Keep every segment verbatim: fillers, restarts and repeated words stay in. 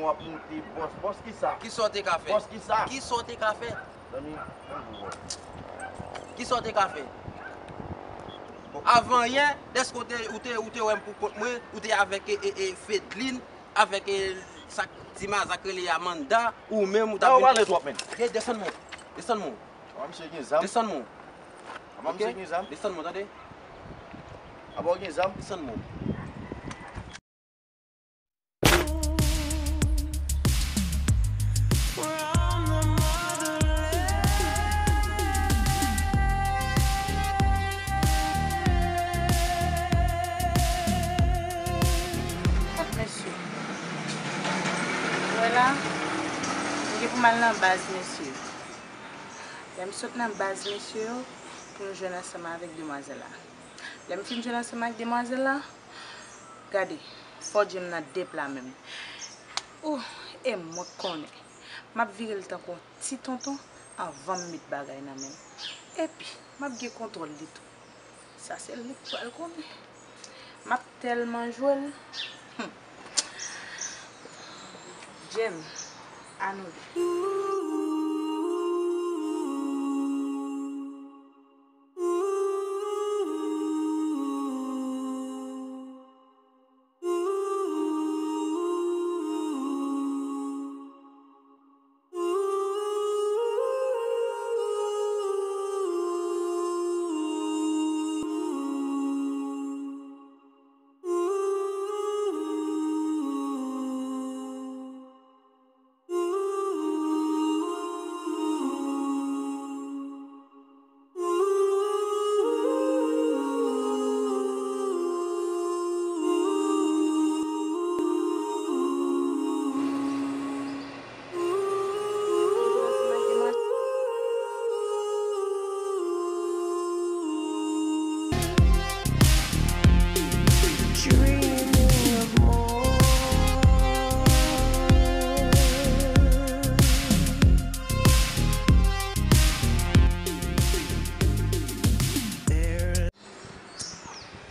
W ap moute bòs. Bòs kisa? Kisa w te ka fè? Bòs kisa? Kisa w te ka fè? Zanmi, zanmi, bòs. Kisa w te ka fè? Bon, avan yè, dèske w te, ou te, ou te wè m pou kont mwen, ou te avèk, e, e, e, Fedlin, avèk, e, sa k di mazak rele Amanda, ou menm, ou ta vin. Ou pale twòp, menn. Hey, desann mwen. Desann mwen. Apa misye gen zam? Desann mwen. Apa misye gen zam? Desann mwen, tande. Apa w gen zam? Desann mwen. Mesye, wè la, m gen pou m al nan baz, mesye. Lè m sot nan baz, mesye yo, pou m jwenn ansanm avèk demwazèl la. Lè m fin jwenn ansanm ak demwazèl la, gade, fò w di m nan de pla menm. Ou, e mwen k konnen. M ap vire l tankou yon ti tonton anvan m met bagay nan men l. Epi, m ap gen kontwòl li tou. Sa se li k pral konnen. M ap tèlman jwe l. Hmm. Jem, annou de.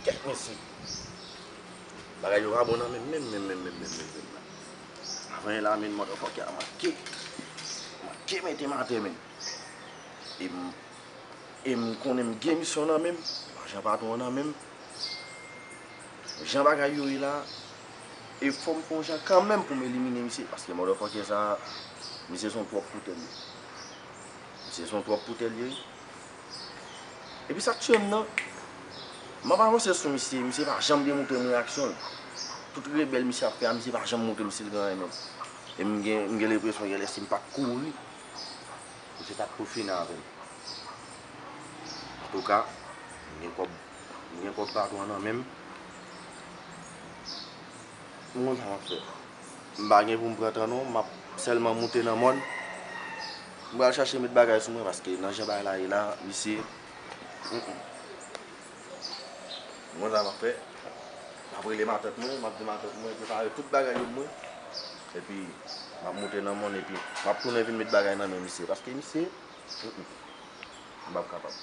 Kèt mesye. Bagay yo pa bon nan menm, menm, menm, menm, menm, menm, menm, menm la. Avan yè la, menm, motherfucker a manke. Manke mete m atè, menm. E m, e m konnen m gen misyon nan menm. Lajan patwon an nan menm. Jan bagay yo ye la, e fò m fè yon jan kanmenm pou m elimine misye, paske motherfucker sa, misye se yon twòp pou tèt li. Misye se yon twòp pou tèt li, wi. Epi sa k tiye m nan, m ap avanse sou misye, misye pa janm gen montre m reyaksyon l. Tout rebèl misye ap fè a, misye pa janm montre m si l gen anyen menm. E m gen, m gen lenpresyon genlè si m pa t kouri, misye t ap tou fini avè m. Antouka, m gen kòb, m gen kòb patwon an nan men m. M konn sa m ap fè. M pa gen pou m pran tan non, m ap sèlman moute nan mòn. M pral chache met bagay sou mwen paske nan jan bagay la ye la, misye, mm, mm. M konn sa m ap fè. M ap rele matant mwen, m ap di matant mwen prepare tout bagay yo pou mwen. Epi m ap moute nan mòn epi m ap tounen vin met bagay nan men misye paske misye, mm, mm. M p ap kapab.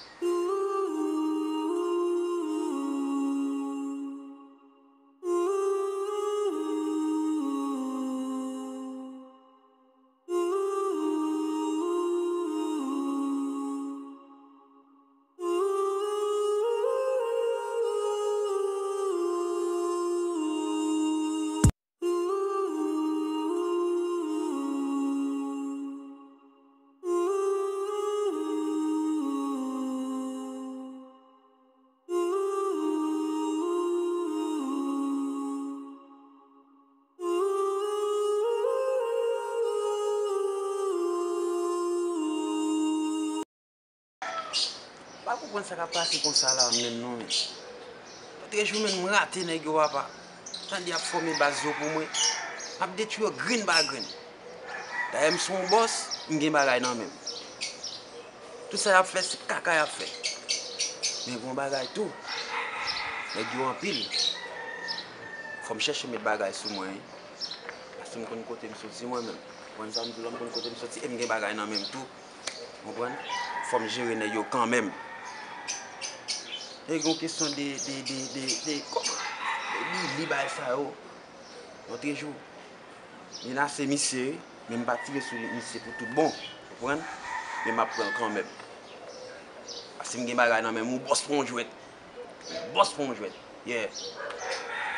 Pa konprann sa k ap pase konsa la menm non, men. Lòt jou menm m rate nèg yo papa. Tande y ap fòme baz yo pou mwen. M ap detwi yo grenn pa grenn. Dayè m se yon bòs, m gen bagay nan men m. Tout sa y ap fè, se kaka y ap fè. Men gen yon bagay tou. Nèg yo anpil. Fò m chèche met bagay sou mwen, wi. Paske m konn kote m soti mwen menm. Konn sa m di w la, m konn kote m soti e m gen bagay nan men m tou. Konprann? Fò m jere nèg yo kanmenm. E gen yon kesyon de, de, de, de, de, kòman? De li, li bagay sa yo. Lòt jou, Menace misye, wi, men m pa tire sou misye pou tout bon, konprann? Men m ap pran l kanmenm. Paske m gen bagay nan men m, ou bòs pa yon jwèt. Bòs pa yon jwèt. Yeah.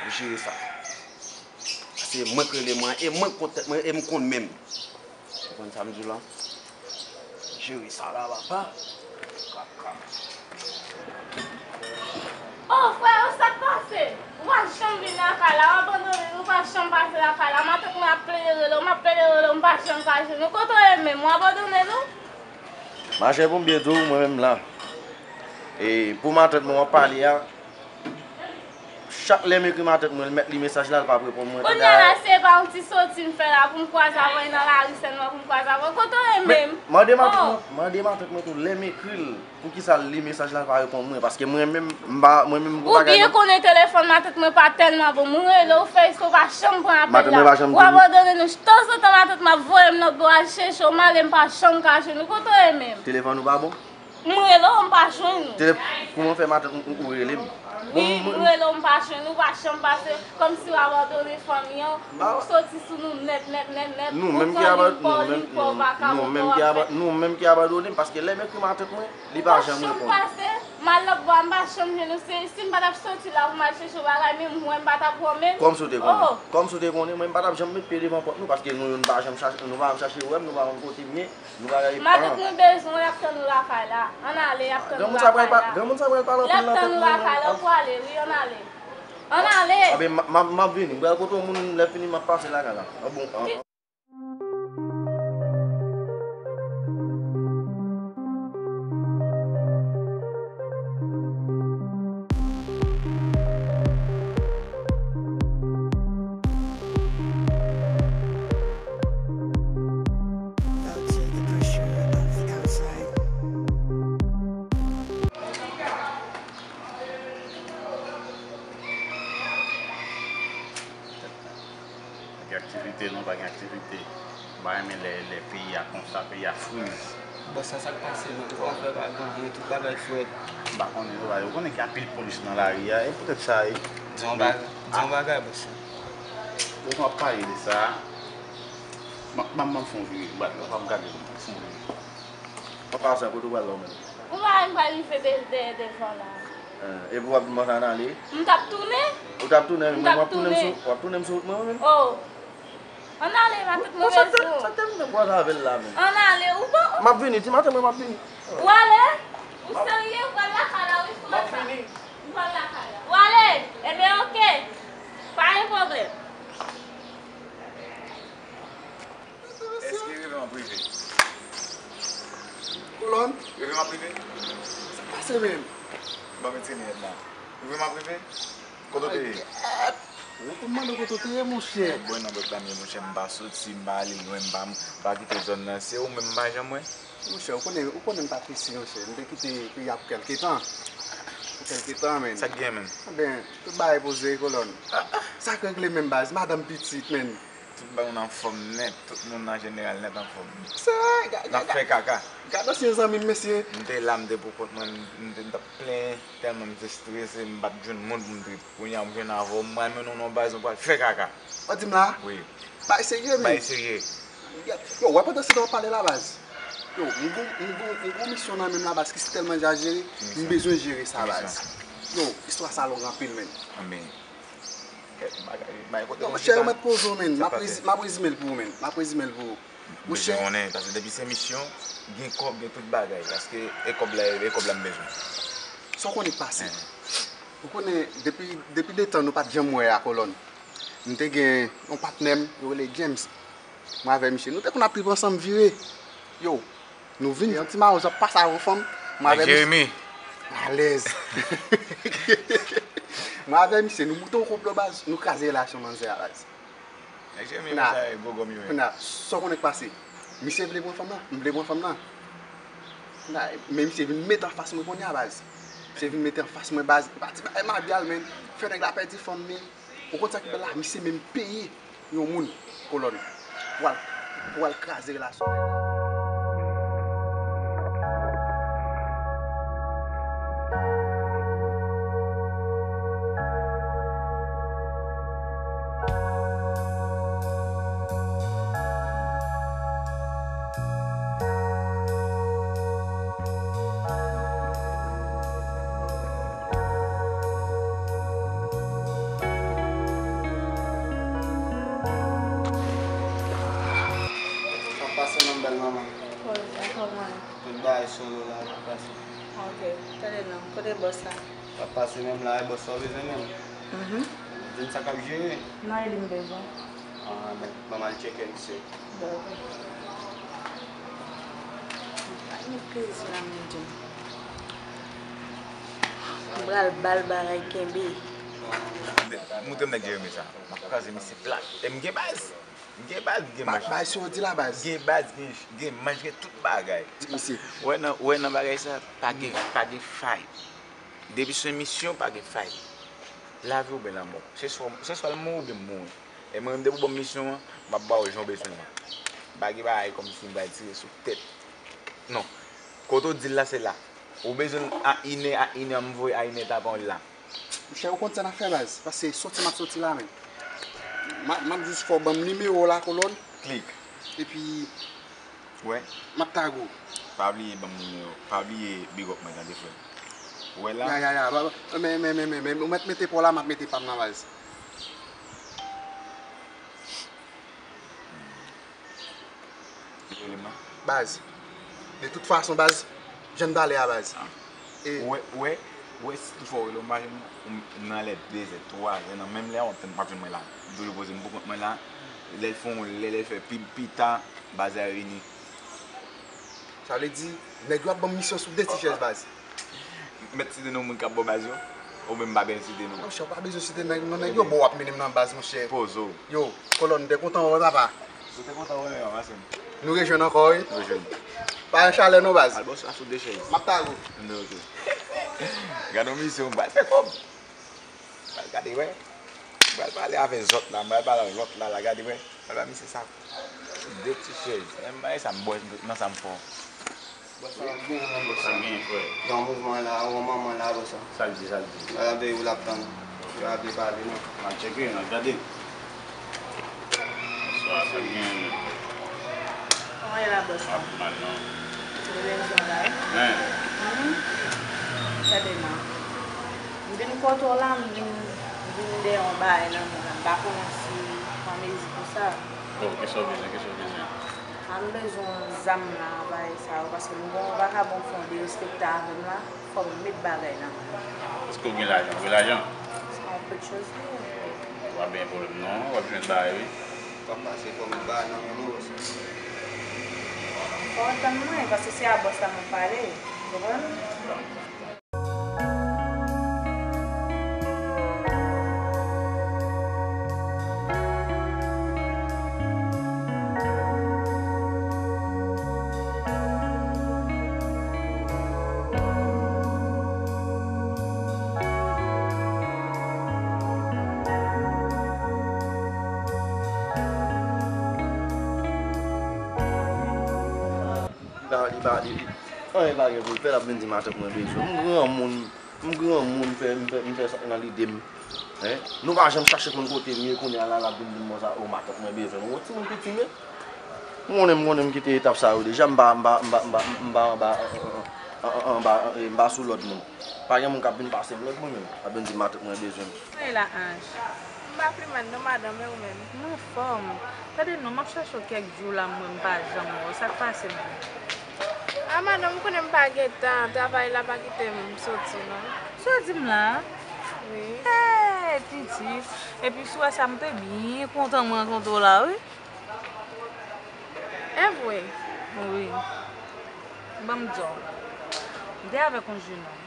Ou jere sa. Paske mwen k rele mwen, e mwen k kont tèt mwen, e m konn men m. Ou konn sa m di w la? Jere sa la, papa. Kaka. Oh, frè, sa k pase? Ou pa janm vin lakay la, w abandone nou, ou pa janm pase lakay la. Matant mwen ap plede rele w, m ap plede rele w, m pa janm ka jwenn ou. Kote w ye menm? Ou abandone nou? Machè, pou m byen di w, mwen menm la. E pou matant mwen w ap pale a, chak lè m ekri matant mwen, l mèt li mesaj la, l p ap reponn mwen. Kounye a la, se pa yon ti soti m fè la pou m kwaze avè l nan lari sèlman, pou m kwaze avè l. Kote w ye menm? Mande matant mwen, mande matant mwen tou, lè m ekri l, poukisa l li mesaj la, l pa reponn mwen? Paske mwen menm, m pa, mwen menm, m pa ka. Ou byen konnen telefòn matant mwen pa tèlman bon. Mwen rele w, fè eksprè, ou pa janm pran apèl la. Ou abandone nou. Tanzantan, matant mwen ap voye m lòtbò al chèche w, m ale, m pa janm ka jwenn ou. Kote w ye menm? Telefòn ou pa bon? M rele w, m pa jwenn ou. Telef-, kòman fè matant ou, ou rele m? Wi, m rele w, m pa jwenn ou, pa janm pase, kòmsi w abandone fanmi an, ou soti sou nou nèt, nèt, nèt, nèt. Nou menm ki aban-, nou menm, nou menm ki aba-, nou menm ki abandone m, paske lè m ekri matant mwen, li pa janm reponn. M pa janm pase, m al lòtbò a, m pa janm jwenn ou, se, si m pa t ap soti la pou m al chèche w bagay, menm mwen m pa t ap wè w menm. Kòmsi w te konnen? Kòmsi w te konnen, mwen m pa t ap janm met pye devan pòt nou, paske nou, nou pa janm chache, nou pa janm chache wè m, nou pa konn kote m ye. Nou pa gen. Matant mwen bezwen w, y ap tann ou lakay la. Ann ale, y ap tann ou lakay la. Granmoun sa pral pale anpil nan tèt mwen. Y ap tann ou lakay la, ou prale, wi, ann ale. Ann ale. Anben, m, m, m ap vini. M pral kote yon moun, lè fini, m ap pase lakay la. An bon, an. Pa gen aktivite non, pa gen aktivite. M pa renmen lè, lè peyi a konsa, peyi a friz. Bòs la, sa k pase menm? Kòman fè pa gen anyen, tout bagay frèt? M pa konnen non, ou konnen gen anpil polis nan lari a, e poutèt sa e. Di yon bagay, di yon bagay, bòs la. Ou konn ap pale de sa. M ap, m ap, m ap fè yon vire, m ap, m ap gade, m ap fè yon vire. Papa sa, kote w pral la ou menm? Ou pa wè m pral rive de, de, devan la. Eh, epi w ap di m ann ale? M t ap tounen. Ou t ap tounen, men w ap tounen m sou, w ap tounen m sou wout mwen, wi, menm. Oh. Ann ale, matant mwen bezwen w. Sa k te vin nan bwaz avè l la, menm? Ann ale, ou bon? M ap vini, ti maten mwen m ap vini. Ou ale? Ou serye? Ou pral lakay la, wi, frè. M ap vini. Ou pral lakay la. Ou ale? Ebyen, oke. Pa gen pwoblèm. Èske reve m ap rive? Kolòn? Reve m ap rive? Sa k pase menm? Ban m etire linèt la. Reve m ap rive? Kote w te ye? Ou mande kote w te ye, monchè. Bò nan bòt la m ye, monchè, m pa soti, m pa ale lwen, m pa, m pa kite zòn nan. Se ou menm m pa janm wè. Monchè, ou konnen, ou konnen m pa prese, monchè. M te kite peyi a pou kèlke tan. Pou kèlke tan, menn. Sa k gen, menn? Anben, tout bagay poze, kolòn. Sa k regle menm, baz? Madanm, pitit, menn. Tout bagay nou anfòm nèt, tout moun an jeneral nèt anfòm. Sa, ga-, ga-, n ap fè kaka. Gad ansyen zanmi m, mesye. M te la, m te pou kont mwen, m te, m t ap plenyen, tèlman m te estrese, m pa t jwenn moun pou m trip. Kounye a, m jwenn avè w, m pral mennen w nan yon baz, nou pral fè kaka. Ou di m la? Wi. Bay serye, men. Bay serye. Yo, wè pandan se tan w ap pale la, baz. Yo, m gon, m gon, m gon misyon nan men m la, baz, ki tèlman di a jere, m bezwen jere sa, baz. Yo, istwa sa long anpil, menn. Anben. Kèk bagay, bay kote. Non, monchè, yo mèt poze w, menn. M ap rezi-, m ap rezime l pou ou, menn. M ap rezime l pou ou. Monchè. Bezwen konnen, paske depi se misyon, gen kòb, gen tout bagay. Paske e kòb la, e kòb la m bezwen. Sa w konnen k pase? Ou konnen, depi, depi de tan nou pa t janm wè a, kolòn. M te gen yon patnè m, yo rele James. Mwen avè misye, nou te konn ap trip ansanm vire. Yo, nou vin yon ti mawozo ap pase avè yon fanm. Mwen avè misye. Jeremy. Alèz. Mwen avè misye, nou moute yon konplo baz, nou kraze relasyon manzè a baz. Nèg Jeremy konsa, e gwo gòm yo ye. Kounye a, sa w konnen k pase? Misye vle pran fanm nan, m vle pran fanm nan. Kounye a, men misye vin mete anfas mwen kounye a baz. Misye vin mete anfas mwen baz, pati bay mabyal, menn. Fè nèg la pèdi fanm ni. Ou konn sa ki bèl la? Misye menm peye yon moun, kolòn, pou al, pou al kraze relasyon nèg la. Manman. Pòz, an fòm mwen. Tout bagay solo la, pa pase. Ok, tande non. Kote bòs la? Pa pase menm la, e bòs sa w bezwen menm. Mhm. Di m sa k ap jere. Non, e li m bezwen. Ah, men, ban m al tcheke misye. Bon, ok. Pa gen plezi la, mon Dieu. M pral ba l bagay kenbe. Montre m nèg Jeremi sa. M ap kraze misye plat. E m gen baz. M gen baz, m gen manch. Baz, si w di la baz. M gen baz, gen, gen manch, gen tout bagay. Di misye. Wè nan, wè nan bagay sa, pa gen, pa gen fay. Depi se misyon, pa gen fay. Lavi oubyen lanmò. Se swa, se swa l mouri oubyen m mouri. E mwen menm, depi w ban m misyon an, m ap ba w jan w bezwen l lan. Pa gen bagay kòmsi m pral tire sou tèt. Non. Kote w di l la, se la. Ou bezwen l a inè, a inè, m voye a inè tapan w la. Monchè, ou konn sa n ap fè, baz? Paske soti m ap soti la, men. M ap, m ap jis fè w ban m nimewo w la, kolòn. Klik. Epi, wè, m ap tag ou. Pa bliye ban m nimewo. Pa bliye big up mwen, tande, frè. Ou wè la? Ya, ya, ya. Ba, ba, men, men, men, men, men, ou mèt mete pa w la, m ap mete pa m nan, baz. Baz. De tout fason, baz, jan n pale a, baz. Ah. E ou wè, ou wè, ou wè, si tout fwa w rele m, m pa jwenn ou, m nan lè de zè, twa zè, nan menm lè a, w ap tann m pa jwenn mwen la. M toujou poze m pou kont mwen la. Lè l fè yon lè, lè l fè pib pita, baz la reyini. Sa vle di, nèg yo ap ban m misyon sou de ti chèz, baz. Mèt site non moun k ap ba w baz yo? Oubyen m pa byen site non? Monchè, ou pa bezwen site nèg non, nèg yo bon w ap mennen m nan baz, monchè. Poze w. Yo, kolòn, m te kontan wè w, papa. Ou te kontan wè m, papa, se m. Nou rejwenn ankò, wi. Nou rejwenn. Pa gen chalè non, baz. Al bòs la sou de chèz. M ap tag ou. Ok. Gade yon misye, m pral fè kòb. Pral gade, wè. Pral pale avè zòt la, pral pale avè lòt la, la, gade, wè. Pral ba misye sa. De ti chèz. Menm bagay sa m bwè nan sa m fò. Bòs la ap genyen, non, bòs la. Sa genyen, frè. Gen yon mouvman la, yon manman la, bòs la. Sa l di, sa l di. L ap veye w, l ap tann. Yo ap veye pale, non. N ap tcheke, n ap gade. Bòs la, sa genyen, men. Kòman e la, bòs la? Ap mal, non. Ou te bezwen bagay? Men. Mhm. Tande non. M vin kote w la, m vin, m vin dèyè yon bagay nan men w la. M pa konnen si w an mezi pou sa. Oh, kisa w bezwen, kisa w bezwen? A, m bezwen zam la, bagay sa yo, paske m gen yon vakabon fè yon derespekte avè m la, fò m met bagay nan men l. Èske w gen lajan? Ou gen lajan? Se yon pèt choz li ye. W ap gen pwoblèm non, w ap jwenn bagay wi. W ap pase fò m met bagay nan men nou osi. Fò w tann mwen, paske se a bòs la m ap pale, ou konprann? Li pa, li pa, li, anyen pa gen pou l fè, l ap vin di matant mwen bezwen m. M granmoun, m granmoun, m fè, m fè, m fè sa k nan lide m. Hein? Nou pa janm chache konn kote m ye, kounye a la, l ap vin di m konsa, o, matant mwen bezwen m. Ou timoun piti m ye. M konnen, m konnen m kite etap sa yo deja, m pa, m pa, m pa, m pa, m pa anba, anba, m pa sou lòd moun. Pa gen moun k ap vin pase m lòd mwen menm, ap vin di matant mwen bezwen m. Mwen la, Ange. M pa pi mal non, madanm, e ou menm? M anfòm. Tande non, m ap chèche w kèk jou la, m wè m pa janm wè w. Sa k pase menm? A, madanm, ou konnen m pa gen tan, travay la pa kite m soti non. Sa w di m la? Wi. Hey, pitit. Epi si w wè sa, m te byen kontan m rankontre w la, wi. E vre? Wi. Ban m di w. M te avèk yon jenòm.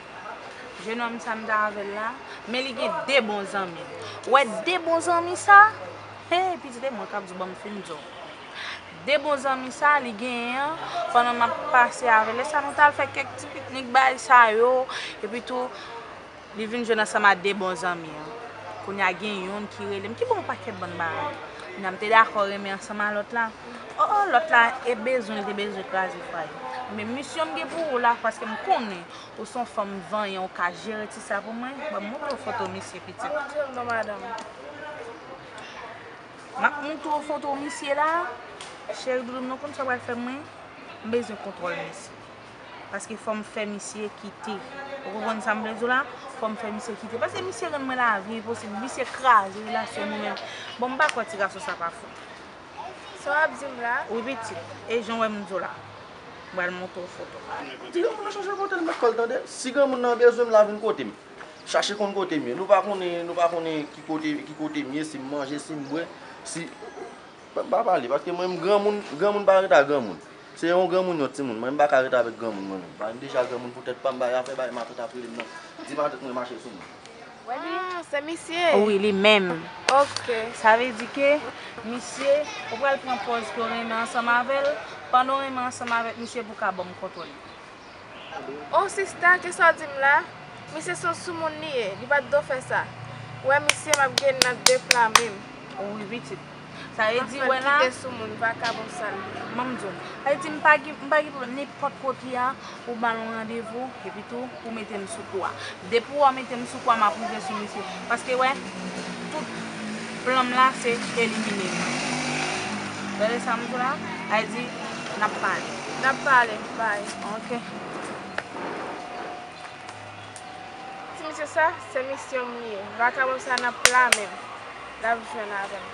Jenòm sa m te avè l la, men li gen de bon zanmi l. Ou wè de bon zanmi sa? Hey, pitit, e mwen k ap di w, ban m fin di w. De bon zanmi sa li genyen an, pandan m ap pase avè l, lè sa nou t al fè kèk ti piknik bagay sa yo, epi tou, li vin jwenn ansanm a de bon zanmi an. Kounye a gen youn ki rele m, ki ba yon pakèt bann bagay. Kounye a m te dakò renmen ansanm a lòt la. O, o, lòt la, e bezwen, li te bezwen kraze fwaye. Men misyon m gen pou ou la, paske m konnen ou se yon fanm vanyan, ou ka jere ti sa pou mwen. Ban m montre w foto misye, pitit. Pa montre m non, madanm. M ap montre w foto misye la. Cheri doudou m, nou konn sa w pral fè mwen? M bezwen kontwòl misye. Paske fò m fè misye kite. Ou konprann sa m vle di w la? Fò m fè misye kite. Paske misye rann mwen lavi enposib. Misye kraze relasyon nou menm. Bon, m pa kwè ti gason sa pa fou. Sa w ap di m la? Wi pitit, e jan w wè m di w la. M pral montre w foto. Di granmoun nan chanje kote l met kò l tande. Si granmoun nan bezwen m la vin kote m. Chache konn kote m ye. Nou pa konnen, nou pa konnen ki kote, ki kote m ye, si m manje, si m bwè, si. M pa pale, paske mwen menm granmoun, granmoun pa rete ak granmoun. Se yon granmoun, yon timoun. Mwen, m pa ka rete avèk granmoun, mwen menm. Ba, m deja granmoun pou tèt pa m, bay afè, bay matant ap rele m nan. Di matant mwen mache sou mwen. Ah, se misye? Wi, li menm. Ok. Sa vle di ke misye, ou pral pran pòz ke w renmen ansanm avè l. Pandan w renmen ansanm avèk misye, pou w ka ban m kontwòl li. Oh sista, kisa w di m la? Misye se yon soumoun li ye, li pa t dwe fè sa. Ou wè misye m ap gen nan de pla menm. Wi pitit. Sa vle di, wè la. Kite soumoun, vakabon sal. Ban m di w. Sa vle di m pa gen, m pa gen pwoblèm nenpòt kote a, ou ba l yon randevou, epi tou, ou mete m sou kou a. Depi w mete m sou kou a, m ap rive sou misye. Paske, wè, tout plan m la, se elimine l. Tande sa m di w la? Sa vle di, n ap pale. N ap pale, bay. Ok. Ti misye sa, se misye m li ye. Vakabon sa nan pla menm. L ap jwenn avè m.